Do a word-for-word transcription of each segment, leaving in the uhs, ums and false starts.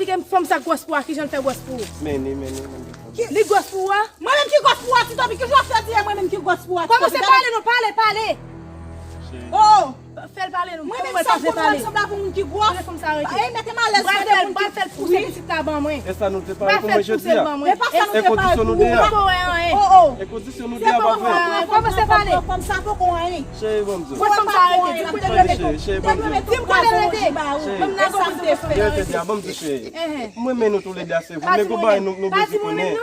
Eksplike m fanm sa gwòs pou w a, kijan l fè gwòs pou ou? Men ni, men ni, men ni. Li gwòs pou ou a? Mwen menm ki gwòs pou ou a, Tito Pi, ki jan w ap fè di e mwen menm ki gwòs pou ou a, Tito Pi? Kòmanse pale non, pale, pale. Oh! Fè l pale non. Mwen menm sa pou nou ansanm avè moun ki gwòs. Fanm sa rete. Ey, mete m alèz, Mwen fè l, mwen fè l pouse pitit la ban mwen. E sa nou te pare pou mwen jodi a? Men pa sa nou te pare pou Mwen. mwen. Oh, oh. E kondisyon nou te ap avè. Kòmanse pale. Fanm sa poko anyen. Cheri, ban m di. Mwen fanm sa rete. Di m kote l rete. Cheri, ban m di. Di m kote l rete. Cheri, ban m di, cheri. Mwen men nou tou le de ase vre. Men kou bay nou, nou bezwen konnen.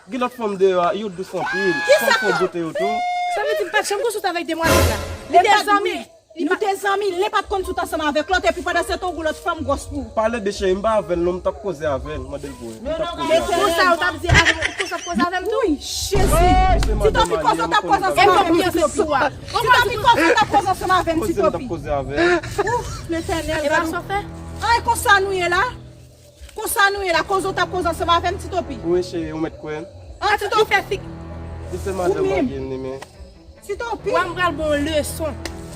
Gen lòt fanm deyò a, yo dous anpil. Fanm fò goute yo tou. Sa vle di m pa t janm konsolte avèk demwazèl la. Li te zanmi. Nou te zanmi, li pa t konn sou t ansanm avèk lòt, epi pandan se tan ou lòt fanm gwòs pou ou. Pale de cheri, m pa avè l non, m t ap koze avè l, mande l pou mwen. M t ap koze avè l. Konsa ou t ap di avè m, konsa ap koze avè m tou? Wi, Jezi. Tito Pi, koze ou t ap koze ansanm avè m, Tito Pi. Tito Pi, koze ou t ap koze ansanm avè m, Tito Pi. Koze m t ap koze avè l. Ouf, Letènèl. E pa sa w fè? Ay, konsa nou ye la? Konsa nou ye la, koze w t ap koze ansanm avè m, Tito Pi. Wi, cheri, ou mèt kwè. An, Tito Pi. Li se madanm mwen li ye, men. Tito Pi. Wa m pral ba w leson.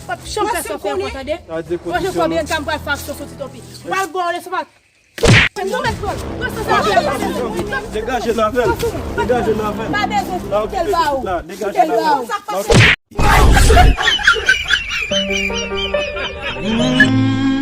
Pap chanm fè sa w fè ankò, tande. Pwochèn fwa Bianca m pral fè aksyon sou Tito Pi. M pral ba w leson, pa. Nou mèt pran. Pran sa sa. Degaje n avè l. Degaje n avè l. Pa bezwen kite l ba ou. Degaje n avè l.